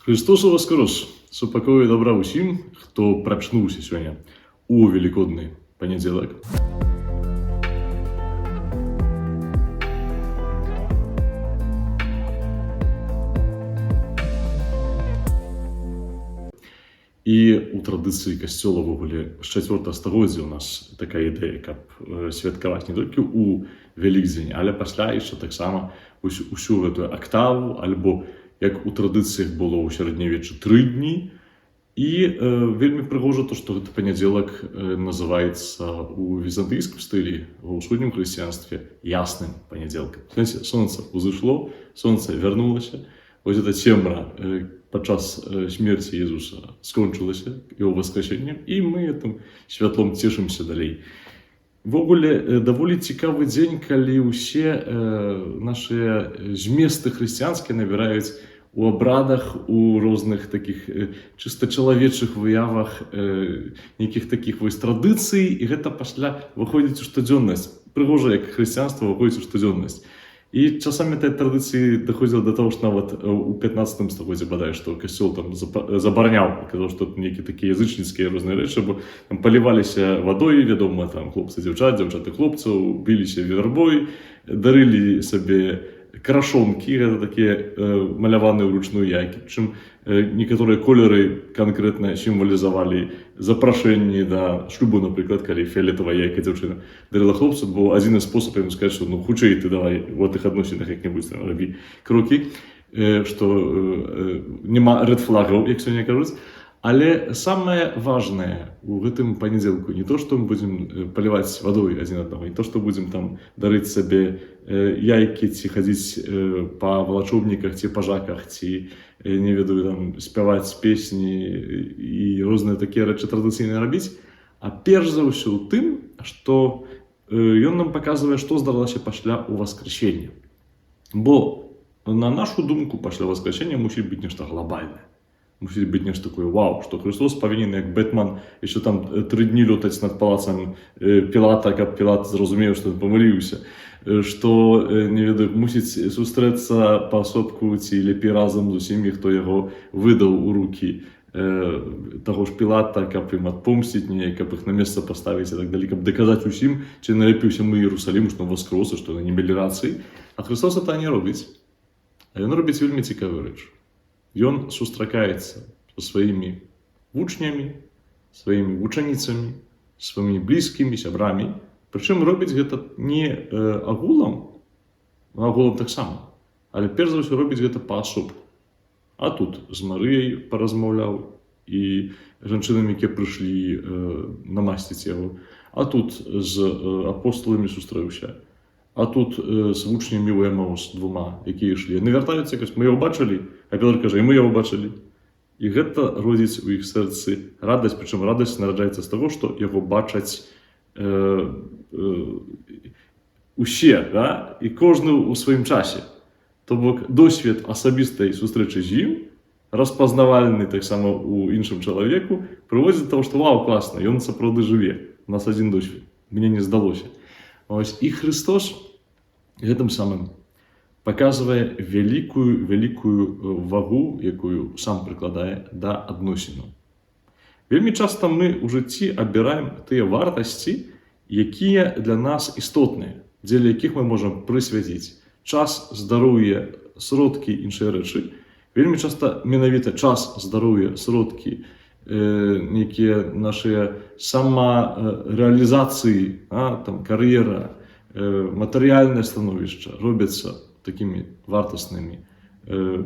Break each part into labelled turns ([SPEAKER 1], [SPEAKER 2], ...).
[SPEAKER 1] Хрыстос уваскрос! Супакою і добра ўсім, хто прачнуўся сёння у велікодны панядзелак. І у традыцыі касцёла ўвогуле з 4 стагоддзя у нас такая ідэя, каб святкаваць не толькі ў Вялікдзень, але пасля яшчэ таксама усю гэтую актаву, альбо як у традыцыях было ў сярэднявеччы 3 дні. І вельмі прыгожа то, што гэты панядзелак называецца ў візантыйскім стылі, ва ўсходнім хрысціянстве ясным панядзелкам. Знаете, сонца ўзышло, сонца вярнулася, вось эта цемра падчас смерці Езуса скончылася его воскресеннем, і мы гэтым святлом цешымся далей. Увогуле даволі цікавы дзень, калі ўсе нашыя зместы хрысціянскія набіраюць у абрадах, у розных такіх чыста чалавечых выявах нейкіх такіх вось традыцый, і гэта пасля выходзіць у штодзённасць. Прыгожа, як хрысціянства выходзіць у штодзённасць. І часамі тая традыцыі даходзіла да таго, што нават у 15 стагоддзі бадай, што касцёл там забараняў, казаў, што нейкія такія язычніцкія розныя рэчы, бо там паліваліся вадой, вядома, там хлопцы дзяўчат, дзяўчаты хлопцаў, біліся вербой, дарылі сабе крашонкі, гэта такія маляваныя ўручную яйкі, чым некаторыя колеры канкрэтна сімвалізавалі запрашэнні да шлюбу, напрыклад, калі фіолетавая яйка дзяўчына дарыла хлопцу, бо адзіны спосаб яму сказаць, што ну хутчэй ты давай у гэтых адносінах як-небудзь там рабі крокі, што няма red флагаў, як сёння кажуць. Але самае важнае у гэтым панядзелку не то, што мы будзем паліваць вадой адзін аднаго, не то, што будзем там дарыць сабе яйкі ці хадзіць па валачобніках ці па жаках, ці не ведаю, там спяваць песні і розныя такія рэчы традыцыйныя рабіць, а перш за ўсё ў тым, што ён нам паказвае, што здарылася пасля ўваскрасення. Бо на нашу думку пасля ўваскрасення мусіць быць нешта глобальнае. Мусіць быць нешта такое вау, што Хрыстос павінен як Бэтман яшчэ там 3 дні лётаць над палацам Пілата, каб Пілат зразумеў, што ён памыліўся, што не ведаю, мусіць сустрэцца паасобку ці лепей разам з усімі, хто яго выдаў у рукі таго ж Пілата, каб ім адпомсціць неяк, каб іх на месца паставіць і так далей, каб даказаць усім, ці налепіў усяму Іерусаліму, што воскрос, і што не мелі рацыі. А Хрыстос это не робіць. А ён робіць вельмі цікавую рэч. Ён сустракаецца са сваімі вучнямі, сваімі вучаніцамі, сваімі блізкімі сябрамі. Прычым робіць гэта не агулам, ну, агулам таксама, але перш за ўсё робіць гэта паасобку. А тут з Марыяй паразмаўляў і жанчынамі, якія прыйшлі намасціць яго. А тут з апосталамі сустрэўся. А тут з вучнямі ў Эмаус двума, якія ішлі. Яны вяртаюцца, кажуць: «Мы яго бачылі», а Пётр кажа: «І мы яго бачылі». І гэта родзіць у іх сэрцы радасць, прычым радасць нараджаецца з таго, што яго бачаць усе, да? І кожны ў сваім часе. То бок досвед асабістай сустрэчы з ім, распазнавальны таксама ў іншым чалавеку, прыводзіць да таго, што вау, класна, ён сапраўды жыве. У нас адзін досвед. Мне не здалося. Ось, і Хрыстос гэтым самым паказвае вялікую вялікую вагу, якую сам прыкладае да адносінаў. Вельмі часта мы ў жыцці абіраем тыя вартасці, якія для нас істотныя, дзеля якіх мы можам прысвяціць час, здароўе, сродкі, іншыя рэчы. Вельмі часта менавіта час, здароўе, сродкі, нейкія нашыя самарэалізацыі, там кар'ера, матэрыяльнае становішча робяцца такімі вартаснымі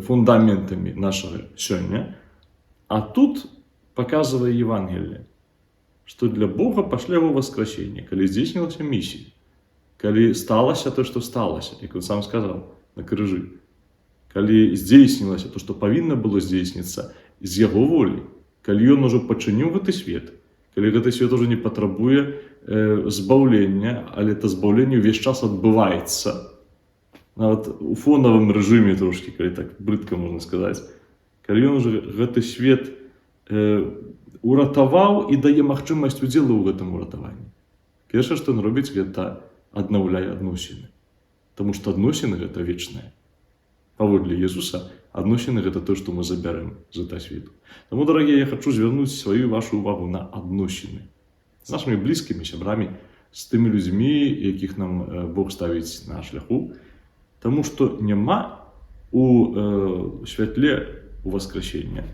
[SPEAKER 1] фундаментамі нашага сёння. А тут паказвае Евангелле, што для Бога пасля яго воскресення, калі здзейснілася місія, калі сталася то, што сталася, як ён сам сказаў на крыжы, калі здзейснілася то, што павінна было здзейсніцца з яго волі, калі ён ужо пачыніў гэты свет, калі гэты свет ужо не патрабуе збаўлення, але это збаўленне ўвесь час адбываецца, нават у фонавым рэжыме трошкі, калі так брыдка можна сказаць, калі ён уже гэты свет уратаваў і дае магчымасць удзелу ў гэтым уратаванні. Першае, што ён робіць, гэта аднаўляе адносіны. Таму што адносіны гэта вечнае. Паводле Езуса, Адносіны — гэта то, што мы забярэм з этого свету. Таму, дарагія, я хачу звярнуць сваю і вашу увагу на адносіны з нашымі блізкімі сябрамі, з тымі людзьмі, якіх нам Бог ставіць на шляху. Таму што няма у святле уваскрасення,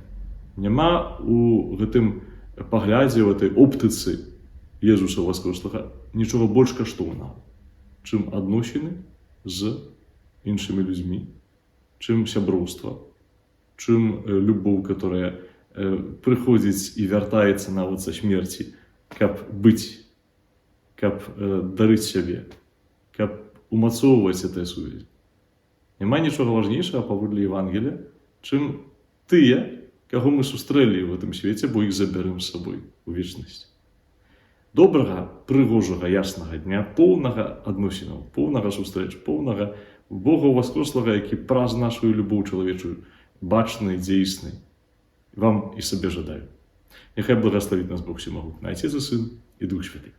[SPEAKER 1] няма у гэтым паглядзе, у этой оптыцы Езуса Уваскрослага нічога больш каштоўнага, чым адносіны з іншымі людзьмі, чым сяброўства, чым любоў, которая прыходзіць і вяртаецца нават са смерці, каб быць, каб дарыць сябе, каб умацоўваць этой сувязь. Няма нічога важнейшага паводле Евангелія, чым тыя, каго мы сустрэлі ў гэтым свеце, бо іх забярэм з сабой у вечнасць. Добрага, прыгожага, яснага дня, поўнага адносінаў, поўнага сустрэч, поўнага Бога Уваскрослага, які праз нашу любоў чалавечую бачны, дзейсны. Вам і сабе жадаю. Няхай благаславіць нас Бог усемагутны, Айцец і Сын і Дух Святы.